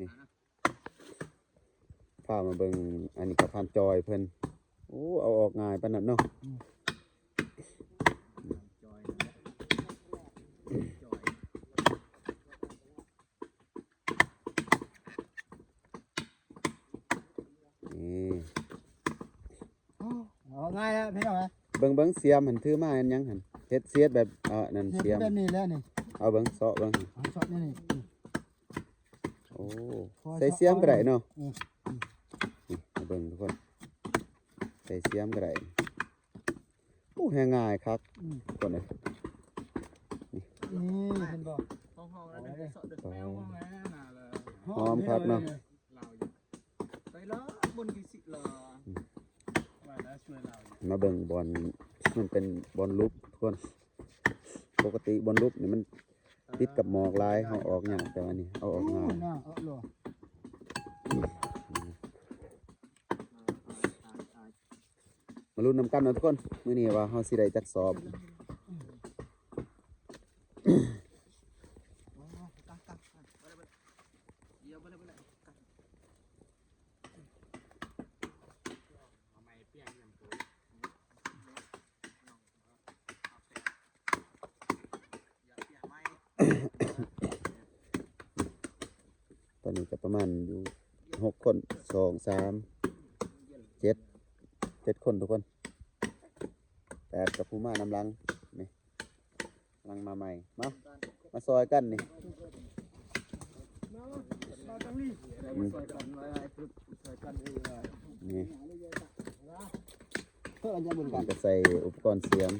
ນີ້ ພາມາເບິ່ງ ອັນນີ້ກໍຜ່ານຈອຍເພິ່ນ. ໂອ້ ເອົາອອກງ່າຍປານນັ້ນເນາະ. ນີ້ ໂອ້ ເອົາອອກງ່າຍແລ້ວພີ່ນ້ອງເອີຍ. ເບິ່ງ ເບິ່ງ ສຽມຫັ້ນຖືມາເຮັດຫຍັງຫັ້ນ? ເຮັດ ຊິເຮັດແບບ ເອີ ນັ້ນ ເຮັດສຽມ ແບບນີ້ແຫຼະນີ້. ເອົາເບິ່ງ ເຊາະເບິ່ງ ເອົາເຊາະແນວນີ້. ໂອ້ ໃສ່ສຽມກໍໄດ້ເນາະ. ເອີ ນີ້ ມາເບິ່ງທຸກຄົນ ໃສ່ສຽມກໍໄດ້. ໂອ້ ແຮງງ່າຍຄັກ ອືມ ທຸກຄົນເອີຍ. ນີ້ ນີ້ເຫັນບໍ່? ຫອມຄັກເນາະ. ມາເບິ່ງບ່ອນ ມັນເປັນບ່ອນຫຼຸບທຸກຄົນ. ປົກກະຕິບ່ອນຫຼຸບນີ້ມັນຕິດກັບໝອກຫຼາຍ ເຮົາອອກຍາກ ແຕ່ວ່ານີ້ເອົາອອກງ່າຍ. ມາລຸ້ນນຳກັນເນາະທຸກຄົນ ມື້ນີ້ວ່າເຮົາຊິໄດ້ຈັກສອບ. ຕອນນີ້ກໍປະມານຢູ່ຫົກຄົນ ສອງ ສາມ ເຈັດ ເຈັດຄົນທຸກຄົນ. ແປດກັບຜູ້ມານຳຫຼັງນີ້ ກຳລັງມາໃໝ່. ມາ ມາຊ່ອຍກັນນີ້. ອືມ ນີ້ ເພິ່ນຈະເບິ່ງກັນ ກໍໃສ່ອຸປະກອນສຽມ.